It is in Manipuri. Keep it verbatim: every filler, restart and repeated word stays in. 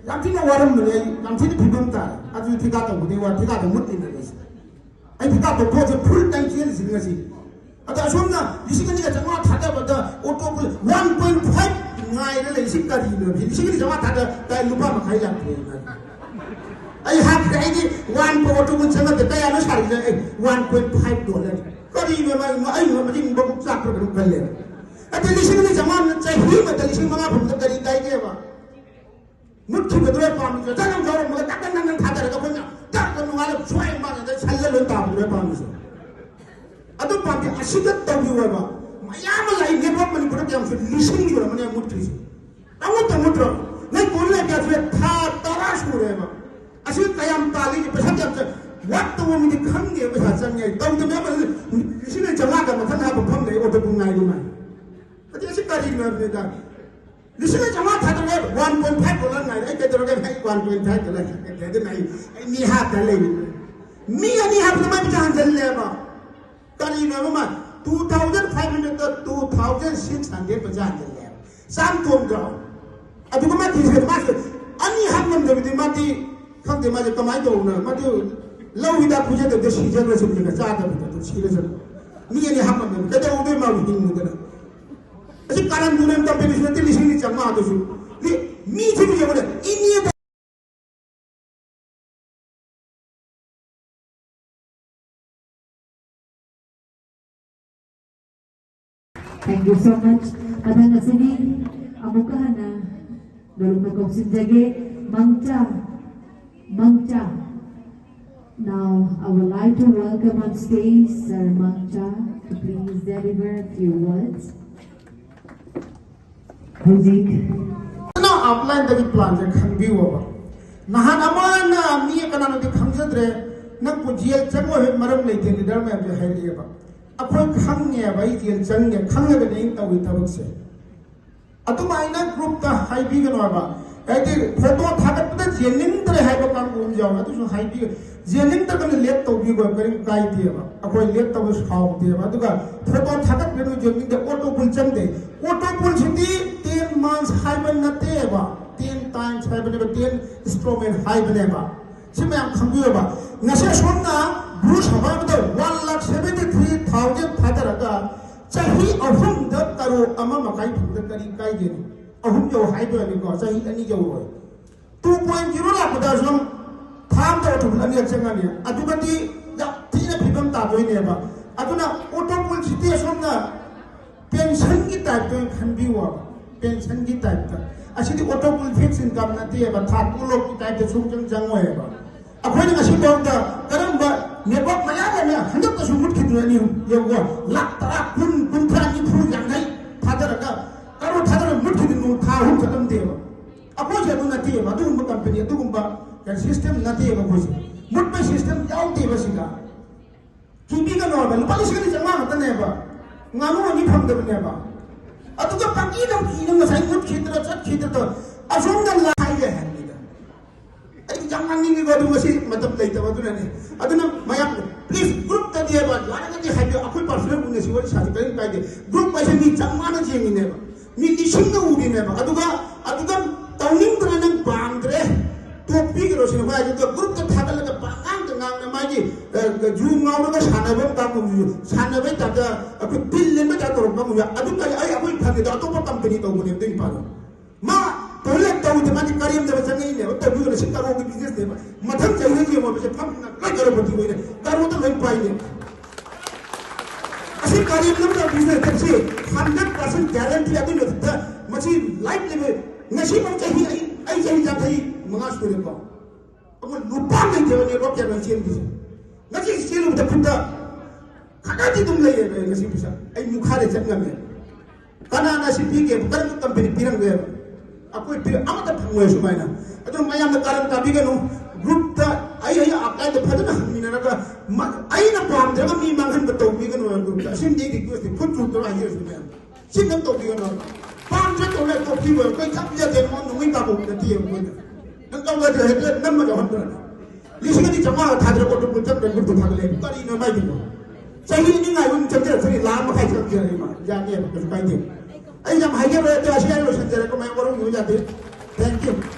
ꯌꯥꯝ ꯊꯤꯅ ꯋꯥꯔꯝꯕꯅꯦ ꯑꯩ, ꯌꯥꯝ ꯊꯤꯅ ꯐꯤꯕꯝ ꯇꯥꯏ꯫ ꯑꯗꯨ ꯊꯤꯀꯥ ꯇꯧꯕꯗꯩ ꯋꯥ, ꯊꯤꯀꯥꯗꯣ ꯃꯨꯠꯂꯤꯅꯦ ꯑꯩꯁꯦ꯫ ꯑꯩ ꯊꯤꯀꯥ ꯇꯧꯊꯣꯛꯑꯁꯦ, ꯐꯨꯜ ꯇꯥꯏꯝ ꯆꯦꯜꯂꯤꯁꯤꯅꯤ ꯉꯁꯤ꯫ ꯑꯗꯣ ꯑꯁꯣꯝꯅ ꯂꯤꯁꯤꯡ ꯑꯅꯤꯒ ꯆꯥꯝꯃꯉꯥ ꯊꯥꯗꯕꯗ ꯑꯣꯇꯣ ꯄꯨꯜ ꯋꯥꯟ ꯄꯣꯏꯟ ꯐꯥꯏꯚ ꯉꯥꯏꯔ ꯂꯩ꯫ ꯁꯤ ꯀꯔꯤꯅꯣ? ꯂꯤꯁꯤꯡ ꯑꯅꯤ ꯆꯥꯝꯃꯉꯥ ꯊꯥꯗ ꯇꯥꯏ, ꯂꯨꯄꯥ ꯃꯈꯥꯏ ꯂꯥꯛꯇ꯭ꯔꯦ꯫ ꯑꯩ ꯍꯥꯠꯈ꯭ꯔꯦ꯫ ꯑꯩꯗꯤ ꯋꯥꯟ ꯑꯣꯇꯣ ꯄꯨꯜ ꯆꯪꯉꯛꯇꯦ꯫ ꯀꯌꯥꯅꯣ ꯁꯥꯔꯤꯁꯦ? ꯑꯩ ꯋꯥꯟ ꯄꯣꯏꯟ ꯐꯥꯏꯚ ꯗꯣꯂꯔ꯫ ꯀꯔꯤꯅꯣ ꯃꯥ, ꯑꯩ ꯃꯗꯤꯡ ꯃꯕꯨꯛ ꯆꯥꯛꯄ꯭ꯔꯥ ꯀꯩꯅꯣꯝ ꯈꯜꯂꯦ꯫ ꯑꯗꯩ ꯂꯤꯁꯤꯡ ꯑꯅꯤ ꯆꯥꯝꯃꯉꯥ ꯆꯍꯤ ꯑꯃꯗ ꯂꯤꯁꯤꯡ ꯃꯉꯥ ꯐꯪꯕꯗ ꯀꯔꯤ ꯀꯥꯏꯒꯦꯕ? ꯃꯨꯠꯈꯤꯕꯗꯨꯔ ꯄꯥꯝꯃꯤꯁꯦ? ꯆꯠꯂꯝ ꯌꯥꯎꯔꯝꯃꯒ ꯇꯛ ꯇꯛ ꯅꯪ ꯅꯪ ꯊꯥꯗꯔꯒ ꯑꯩꯈꯣꯏꯅ ꯇꯛ ꯇꯛ ꯅꯣꯡꯉꯥꯜꯂ ꯁ꯭ꯋꯥꯏ ꯃꯥꯟꯅꯗ ꯁꯜꯂ ꯂꯣꯏ ꯇꯥꯕꯗꯨꯔ ꯄꯥꯝꯃꯤꯁꯦ? ꯑꯗꯨ ꯄꯥꯝꯗꯦ꯫ ꯑꯁꯤꯗ ꯇꯧꯕꯤꯌꯣꯕ꯫ ꯃꯌꯥꯝ ꯑꯃ ꯂꯥꯛꯏ꯫ ꯅꯦꯠꯋꯥꯛ ꯃꯅꯤꯄꯨꯔꯗ ꯀꯌꯥꯝ ꯁꯨ ꯂꯤꯁꯤꯡ ꯌꯧꯔꯝꯃꯅꯦ ꯃꯨꯠꯈ꯭ꯔꯤꯁꯦ꯫ ꯇꯧꯗ ꯃꯨꯠꯇ꯭ꯔꯣ? ꯅꯣꯏ ꯀꯣꯟ ꯂꯩ ꯀꯌꯥ ꯁꯨꯔꯦ? ꯊꯥ ꯇꯔꯥ ꯁꯨꯔꯦꯕ꯫ ꯑꯁꯤ ꯀꯌꯥꯝ ꯇꯥꯜꯂꯤꯒꯦ? ꯄꯩꯁꯥ ꯀꯌꯥꯝ ꯆꯪ-, ꯋꯥꯠ ꯇꯧꯕ ꯃꯤꯗꯤ ꯈꯪꯗꯦ꯫ ꯄꯩꯁꯥ ꯆꯪꯉꯦ꯫ ꯇꯧꯗꯕ ꯌꯥꯝ ꯂꯤꯁꯤꯡ ꯑꯅꯤ ꯆꯥꯝꯃꯉꯥ ꯃꯊꯪ ꯍꯥꯞꯄ ꯐꯝ ꯂꯩ ꯑꯣꯇꯣ ꯄꯨꯡ ꯉꯥꯏꯗꯨ ꯉꯥꯏ꯫ ꯑꯗꯩ ꯑꯁꯤ ꯀꯔꯤꯅꯣ ꯍꯥꯏꯕꯅꯤꯗ? ꯂꯤꯁꯤꯡ ꯑꯅꯤ ꯆꯥꯝꯃꯉꯥ ꯊꯥꯗꯔꯦ, ꯋꯥꯟ ꯄꯣꯏꯟ ꯐꯥꯏꯚ ꯗꯣꯂꯔ ꯉꯥꯏꯔꯦ꯫ ꯑꯩ ꯀꯩꯗꯧꯔꯒꯦ? ꯑꯩ ꯋꯥꯟ ꯄꯣꯏꯟ ꯐꯥꯏꯚ ꯗꯣꯂꯔ ꯉꯥꯏꯔꯦ꯫ ꯑꯗꯨꯅ ꯑꯩ, ꯑꯩ ꯃꯤ ꯍꯥꯠꯇ ꯂꯩꯔꯤ꯫ ꯃꯤ ꯑꯅꯤ ꯍꯥꯠꯄꯗ ꯃꯥꯏ ꯄꯩꯁꯥ ꯍꯟꯖꯜꯂꯦꯕ꯫ ꯀꯔꯤꯅꯣ ꯍꯥꯏꯕ ꯃꯥ? ꯇꯨ ꯊꯥꯎꯖꯟ ꯐꯥꯏꯚ ꯍꯟꯗ꯭ꯔꯦꯗꯇ ꯇꯨ ꯊꯥꯎꯖꯟ ꯁꯤꯛꯁ ꯍꯟꯗ꯭ꯔꯦꯗ ꯄꯩꯁꯥ ꯍꯟꯖꯜꯂꯦꯕ꯫ ꯆꯥꯝ ꯇꯣꯡꯗ꯭ꯔꯣ? ꯑꯗꯨꯒ ꯃꯥ ꯊꯤꯁꯦ ꯃꯥꯁꯨ ꯑꯅꯤ ꯍꯥꯞ ꯉꯝꯗꯕꯗꯤ ꯃꯥꯗꯤ ꯈꯪꯗꯦ꯫ ꯃꯥꯁꯦ ꯀꯃꯥꯏꯅ ꯇꯧꯕꯅꯣ? ꯃꯥꯗꯤ ꯂꯧ ꯍꯤꯗꯥꯛ ꯄꯤꯖꯗꯕꯗ ꯁꯤꯖꯈ꯭ꯔꯁꯨ ꯆꯥꯗꯕꯗ ꯑꯗꯨꯝ ꯁꯤꯔꯁꯨ꯫ ꯃꯤ ꯑꯅꯤ ꯍꯥꯞ ꯉꯝꯗꯕꯗꯤ ꯀꯩꯗꯧꯗꯣꯏ ꯃꯥꯕꯨ ꯍꯤꯡꯉꯨꯗꯅ? ꯑꯁꯤ ꯀꯥꯔꯟ ꯇꯨꯔꯟ ꯇꯝꯕꯤꯕꯁꯨ ꯅꯠꯇꯦ꯫ ꯂꯤꯁꯤꯡ ꯑꯅꯤ ꯆꯥꯝꯃꯉꯥꯗꯨꯁꯨ ꯃꯤ, ꯃꯤ ꯊꯤꯕ ꯌꯦꯡꯉꯨꯅꯦ꯫ ꯏꯅꯦꯗ Thank you so much. ꯃꯊꯪ ꯑꯁꯤꯗꯤ ꯑꯃꯨꯛꯀ ꯍꯟꯅ ꯅꯣꯂꯨꯛꯅ ꯀꯧꯁꯤꯟꯖꯒꯦ꯫ ꯃꯪꯆꯥ, ꯃꯪꯆꯥ꯫ Now I would like to welcome on stage Sir Mangcha to please deliver a few words. ꯍꯧꯖꯤꯛ ꯅꯪ ꯑꯥꯎꯠꯂꯥꯏꯟꯗꯒꯤ ꯄ꯭ꯂꯥꯟꯁꯦ ꯈꯪꯕꯤꯌꯣꯕ꯫ ꯅꯍꯥꯟ ꯑꯃꯅ ꯃꯤ ꯀꯅꯥꯅꯣꯗꯤ ꯈꯪꯖꯗ꯭ꯔꯦ, ꯅꯪꯕꯨ ꯖꯦꯜ ꯆꯪꯉꯣꯏ ꯍꯥꯏꯕ ꯃꯔꯝ ꯂꯩꯇꯦ ꯂꯤꯗꯔ ꯃꯌꯥꯝꯁꯦ ꯍꯥꯏꯔꯛꯑꯦꯕ꯫ ꯑꯩꯈꯣꯏ ꯈꯪꯉꯦꯕ, ꯑꯩ ꯖꯦꯜ ꯆꯪꯉꯦ ꯈꯪꯉꯒꯅꯦ ꯑꯩꯅ ꯇꯧꯔꯤ ꯊꯕꯛꯁꯦ꯫ ꯑꯗꯨꯃꯥꯏꯅ ꯒ꯭ꯔꯨꯞꯇ ꯍꯥꯏꯕꯤꯒꯅꯣ ꯍꯥꯏꯕ꯫ ꯍꯥꯏꯗꯤ ꯐꯣꯇꯣ ꯊꯥꯒꯠꯄꯗ ꯌꯦꯡꯅꯤꯡꯗ꯭ꯔꯦ ꯍꯥꯏꯕ ꯀꯥꯡꯕꯨ ꯑꯃ ꯌꯥꯎꯋꯦ, ꯑꯗꯨꯁꯨ ꯍꯥꯏꯕꯤꯌꯨ꯫ ꯌꯦꯡꯅꯤꯡꯗ꯭ꯔꯒꯅ ꯂꯦꯞ ꯇꯧꯕꯤꯈꯣ, ꯀꯔꯤꯝ ꯀꯥꯏꯗꯦꯕ꯫ ꯑꯩꯈꯣꯏ ꯂꯦꯞ ꯇꯧꯕ ꯁꯥꯎꯗꯦꯕ꯫ ꯑꯗꯨꯒ ꯐꯣꯇꯣ ꯊꯥꯒꯠꯄꯗ ꯌꯦꯡꯅꯤꯡꯗꯦ, ꯑꯣꯇꯣ ꯄꯨꯜ ꯆꯪꯗꯦ꯫ ꯑꯣꯇꯣ ꯄꯨꯜꯁꯤꯗꯤ ꯇꯦꯟ ꯃꯥꯟꯁ ꯍꯥꯏꯕ ꯅꯠꯇꯦꯕ, ꯇꯦꯟ ꯇꯥꯏꯝ ꯍꯥꯏꯕꯅꯦꯕ, ꯇꯦꯟ ꯏꯟꯁꯇ꯭ꯔꯨꯃꯦꯟ ꯍꯥꯏꯕꯅꯦꯕ꯫ ꯁꯤ ꯃꯌꯥꯝ ꯈꯪꯕꯤꯌꯣꯕ꯫ ꯉꯁꯤ ꯑꯁꯣꯝꯅ ꯕ꯭ꯔꯨꯁ ꯍꯕꯥꯕꯗ ꯋꯥꯟ ꯂꯥꯛ ꯁꯚꯦꯟꯇꯤ ꯊ꯭ꯔꯤ ꯊꯥꯎꯖꯟ ꯊꯥꯗꯔꯒ ꯆꯍꯤ ꯑꯍꯨꯝꯗ ꯀꯔꯣ ꯑꯃ ꯃꯈꯥꯏ ꯐꯪꯕꯗ ꯀꯔꯤ ꯀꯥꯏꯒꯦ? ꯑꯍꯨꯝ ꯌꯧ ꯍꯥꯏꯗꯣꯏꯅꯤꯀꯣ, ꯆꯍꯤ ꯑꯅꯤ ꯌꯧꯔꯣꯏ꯫ ꯇꯨ ꯄꯣꯏꯟ ꯖꯤꯔꯣ ꯂꯥꯛꯄꯗ ꯁꯨꯝ ꯊꯥ ꯑꯃꯗ ꯑꯣꯇꯣꯃꯣꯕꯥꯏꯜ ꯑꯅꯤꯔꯛ ꯆꯪꯉꯅꯤ꯫ ꯑꯗꯨꯒꯗꯤ ꯌꯥꯝ ꯊꯤꯅ ꯐꯤꯕꯝ ꯇꯥꯗꯣꯏꯅꯦꯕ꯫ ꯑꯗꯨꯅ ꯑꯣꯇꯣꯃꯣꯕꯥꯏꯜꯁꯤꯗꯤ ꯑꯁꯣꯝꯅ ꯄꯦꯟꯁꯟꯒꯤ ꯇꯥꯏꯞꯇ ꯑꯣꯏꯅ ꯈꯟꯕꯤꯌꯨ ꯍꯥꯏꯕ꯫ ꯄꯦꯟꯁꯟꯒꯤ ꯇꯥꯏꯞꯇ꯫ ꯑꯁꯤꯗꯤ ꯑꯣꯇꯣꯃꯣꯕꯥꯏꯜ ꯐꯤꯛꯁ ꯏꯟꯀꯝ ꯅꯠꯇꯦꯕ, ꯊꯥ ꯇꯣꯂꯣꯞꯀꯤ ꯇꯥꯏꯞꯇ ꯁꯨꯡꯆꯪ ꯆꯪꯉꯣꯏꯕ꯫ ꯑꯩꯈꯣꯏꯅ ꯉꯁꯤ ꯐꯥꯎꯗ ꯀꯔꯝꯕ ꯅꯦꯠꯋꯥꯛ ꯃꯌꯥꯝ ꯑꯃ ꯍꯟꯗꯛꯇꯁꯨ ꯃꯨꯠꯈꯤꯗꯨꯅ ꯑꯅꯤ ꯑꯍꯨꯝ ꯌꯦꯡꯉꯨꯀꯣ, ꯂꯥꯛ ꯇꯔꯥ, ꯀꯨꯟ, ꯀꯨꯟꯊ꯭ꯔꯥ, ꯅꯤꯐꯨ, ꯌꯥꯡꯈꯩ ꯊꯥꯗꯔꯒ, ꯀꯔꯣꯔ ꯊꯥꯗꯔꯒ ꯃꯨꯠꯈꯤꯗꯨꯅ ꯊꯥ ꯑꯍꯨꯝ ꯆꯠꯂꯝꯗꯦꯕ꯫ ꯑꯩꯈꯣꯏꯁꯦ ꯑꯗꯨ ꯅꯠꯇꯦꯕ, ꯑꯗꯨꯒꯨꯝꯕ ꯀꯝꯄꯅꯤ, ꯑꯗꯨꯒꯨꯝꯕ ꯁꯤꯁꯇꯦꯝ ꯅꯠꯇꯦꯕ ꯑꯩꯈꯣꯏꯁꯦ꯫ ꯃꯨꯠꯄ ꯁꯤꯁꯇꯦꯝ ꯌꯥꯎꯗꯦꯕ ꯁꯤꯗ꯫ ꯀꯤꯕꯤꯒꯅꯣꯕ, ꯂꯨꯄꯥ ꯂꯤꯁꯤꯡ ꯑꯅꯤ ꯆꯥꯝꯃꯉꯥ ꯈꯛꯇꯅꯦꯕ, ꯉꯥꯅꯨ ꯑꯅꯤ ꯐꯪꯗꯕꯅꯦꯕ꯫ ꯑꯗꯨꯒ ꯄꯪꯀꯤꯗ ꯀꯤꯅ ꯉꯁꯥꯏ ꯃꯨꯠꯈꯤꯗ꯭ꯔꯥ ꯆꯠꯈꯤꯗ꯭ꯔꯥ ꯇꯧ-, ꯑꯁꯣꯝꯗ ꯂꯥꯏ ꯂꯩꯍꯟꯕꯤꯗ꯫ ꯑꯩ ꯌꯥꯝ ꯉꯥꯡꯅꯤꯡꯉꯤꯀꯣ, ꯑꯗꯨ ꯉꯁꯤ ꯃꯇꯝ ꯂꯩꯇꯕ, ꯑꯗꯨꯅꯅꯦ꯫ ꯑꯗꯨꯅ ꯃꯌꯥꯝ, ꯄ꯭ꯂꯤꯖ, ꯒ꯭ꯔꯨꯞꯇꯗꯤ ꯍꯥꯏꯕ, ꯌꯥꯔꯒꯗꯤ ꯍꯥꯏꯕꯤꯌꯨ, ꯑꯩꯈꯣꯏ ꯄꯥꯔꯁꯣꯅꯦꯜ ꯎꯅꯁꯤ, ꯋꯥꯔꯤ ꯁꯥꯁꯤ, ꯀꯔꯤꯝ ꯀꯥꯏꯗꯦ꯫ ꯒ꯭ꯔꯨꯞ ꯍꯥꯏꯁꯦ ꯃꯤ ꯆꯥꯝꯃꯉꯥꯅ ꯌꯦꯡꯉꯤꯅꯦꯕ, ꯃꯤ ꯂꯤꯁꯤꯡꯅ ꯎꯔꯤꯅꯦꯕ꯫ ꯑꯗꯨꯒ, ꯑꯗꯨꯒ ꯇꯧꯅꯤꯡꯗ꯭ꯔ ꯅꯪ ꯄꯥꯝꯗ꯭ꯔꯦ, ꯇꯣꯛꯄꯤꯈ꯭ꯔꯣ ꯁꯤꯅ ꯍꯥꯏ꯫ ꯑꯗꯨꯒ ꯒ꯭ꯔꯨꯞꯇ ꯊꯥꯒꯠꯂꯒ ꯄꯉꯥꯡꯗ ꯉꯥꯡꯅ ꯃꯥꯒꯤ, ꯑ, ꯖꯨ ꯉꯥꯎꯔꯒ ꯁꯥꯟꯅꯕ ꯀꯥꯡꯕꯨꯁꯨ, ꯁꯥꯟꯅꯕꯩ ꯇꯥꯏꯞꯇ ꯑꯩꯈꯣꯏ ꯄꯤꯜ ꯂꯦꯟꯕꯩ ꯇꯥꯏꯞ ꯇꯧꯔꯛꯄ ꯀꯥꯡꯕꯨꯁꯨ꯫ ꯑꯗꯨ ꯀꯔꯤ, ꯑꯩ, ꯑꯩꯈꯣꯏ ꯐꯪꯉꯦꯗꯣ ꯑꯇꯣꯞꯄ ꯀꯝꯄꯅꯤ ꯇꯧꯕꯅꯦꯕ ꯑꯗꯨ ꯅꯨꯄꯥꯗꯣ꯫ ꯃꯥ ꯇꯣꯏꯂꯦꯠ ꯇꯧꯗꯦ, ꯃꯥꯗꯤ ꯀꯔꯦꯝꯅꯕ ꯆꯪꯉꯛꯏꯅꯦꯕ, ꯇꯧꯕꯤꯌꯣꯅ꯫ ꯁꯤ ꯀꯔꯣꯔꯒꯤ ꯕꯤꯖꯤꯅꯦꯁꯅꯦꯕ꯫ ꯃꯊꯪ ꯆꯍꯤꯗ ꯌꯦꯡꯉꯣꯕꯁꯦ, ꯐꯝꯅ ꯂꯣꯏ ꯀꯔꯣꯔꯄꯇꯤ ꯑꯣꯏꯔꯦ, ꯀꯔꯣꯔꯗ ꯂꯣꯏ ꯄꯥꯏꯅꯦ꯫ ꯑꯁꯤ ꯀꯔꯦꯝꯅꯕ ꯕꯤꯖꯤꯅꯦꯁ ꯇꯧꯁꯤ, ꯍꯟꯗ꯭ꯔꯦꯠ ꯄꯥꯔꯁꯦꯟ ꯒꯦꯔꯦꯟꯇꯤ꯫ ꯑꯗꯨꯒꯤ ꯃꯊꯛꯇ ꯃꯁꯤ ꯂꯥꯏꯐ ꯂꯩꯕ, ꯉꯁꯤꯐꯥꯎ ꯆꯍꯤ, ꯑꯩ, ꯑꯩ ꯆꯍꯤ ꯌꯥꯡꯈꯩ ꯃꯉꯥ ꯁꯨꯔꯦꯀꯣ꯫ ꯑꯩꯈꯣꯏ ꯂꯨꯄꯥ ꯂꯩꯇꯦꯕ ꯅꯦꯠꯋꯥꯛ ꯀꯌꯥ ꯆꯦꯟꯕꯤꯁꯦ꯫ ꯉꯁꯤ ꯆꯦꯜꯂꯨꯕꯗ ꯈꯨꯠꯇ ꯈꯔꯗꯤ ꯑꯗꯨꯝ ꯂꯩꯌꯦꯕ ꯉꯁꯤ ꯄꯩꯁꯥ꯫ ꯑꯩ ꯃꯨꯈꯥꯗ ꯆꯠ ꯉꯝꯃꯦ꯫ ꯀꯅꯥꯅ ꯁꯤ ꯄꯤꯒꯦꯕ? ꯀꯔꯝꯕ ꯀꯝꯄꯅꯤ ꯄꯤꯔꯝꯒꯦꯕ? ꯑꯩꯈꯣꯏ ꯄꯤꯔ-, ꯑꯃꯠꯇ ꯐꯪꯉꯣꯏ ꯁꯨꯃꯥꯏꯅ꯫ ꯑꯗꯨꯅ ꯃꯌꯥꯝꯅ ꯀꯥꯔꯟ ꯇꯥꯕꯤꯒꯅꯨ꯫ ꯒ꯭ꯔꯨꯞꯇ ꯑꯩ, ꯑꯩ ꯑꯥꯀꯥꯏꯗ ꯐꯖꯅ ꯍꯪꯃꯤꯟꯅꯔꯒ ꯃ-, ꯑꯩꯅ ꯄꯥꯝꯗ꯭ꯔꯒ ꯃꯤ ꯃꯥꯡꯍꯟꯕ ꯇꯧꯕꯤꯒꯅꯨ ꯍꯥꯏꯕ ꯒ꯭ꯔꯨꯞꯇ꯫ ꯑꯁꯤꯃꯗꯤ ꯑꯩ ꯔꯤꯀ꯭ꯋꯦꯁꯅꯤ, ꯈꯨꯠ ꯆꯨꯝꯗꯕ ꯍꯥꯏꯖꯔꯁꯨ ꯃꯌꯥꯝ꯫ ꯁꯤ ꯅꯪ ꯇꯧꯕꯤꯒꯅꯨ꯫ ꯄꯥꯝꯗ꯭ꯔ ꯇꯧꯔꯦ, ꯇꯣꯛꯄꯤꯕ꯫ ꯑꯩꯈꯣꯏ ꯆꯞ ꯌꯥꯗꯦ, ꯃꯉꯣꯟ ꯅꯣꯡꯃꯩ ꯀꯥꯞꯄ ꯅꯠꯇꯦ ꯑꯩꯈꯣꯏꯅ꯫ ꯅꯪ ꯇꯧꯒꯗ꯭ꯔꯦ ꯍꯥꯏꯗꯤ ꯅꯝꯃꯒ ꯍꯟꯕ꯭ꯔꯅꯦ? ꯂꯤꯁꯤꯡ ꯑꯅꯤ ꯆꯥꯝꯃꯉꯥ ꯊꯥꯗꯔ ꯀꯣꯇꯨ ꯆꯠꯇ꯭ꯔꯦ, ꯒ꯭ꯔꯨꯞꯇ ꯊꯥꯒꯠꯂꯦ꯫ ꯀꯔꯤꯅꯣ ꯃꯥꯏꯗꯨꯕꯣ? ꯆꯍꯤ ꯑꯅꯤ ꯉꯥꯏꯕ ꯑꯗꯨꯝ ꯆꯪꯖꯔꯛꯁꯅꯤ, ꯂꯥꯈ ꯑꯃ ꯃꯈꯥꯏ ꯆꯪꯖꯔꯛꯏ ꯃꯥ꯫ ꯌꯥꯅꯤ ꯍꯥꯏꯕ, ꯀꯩꯁꯨ ꯀꯥꯏꯗꯦ꯫ ꯑꯩ ꯌꯥꯝ ꯍꯥꯏꯖꯔꯣꯏ, ꯑꯗꯣ ꯑꯁꯤ ꯍꯥꯏꯔ ꯂꯣꯏꯁꯤꯟꯖꯔꯒ ꯃꯌꯥꯝ ꯋꯥꯔꯧꯕꯤꯕ ꯌꯥꯗꯦ꯫ Thank you꯫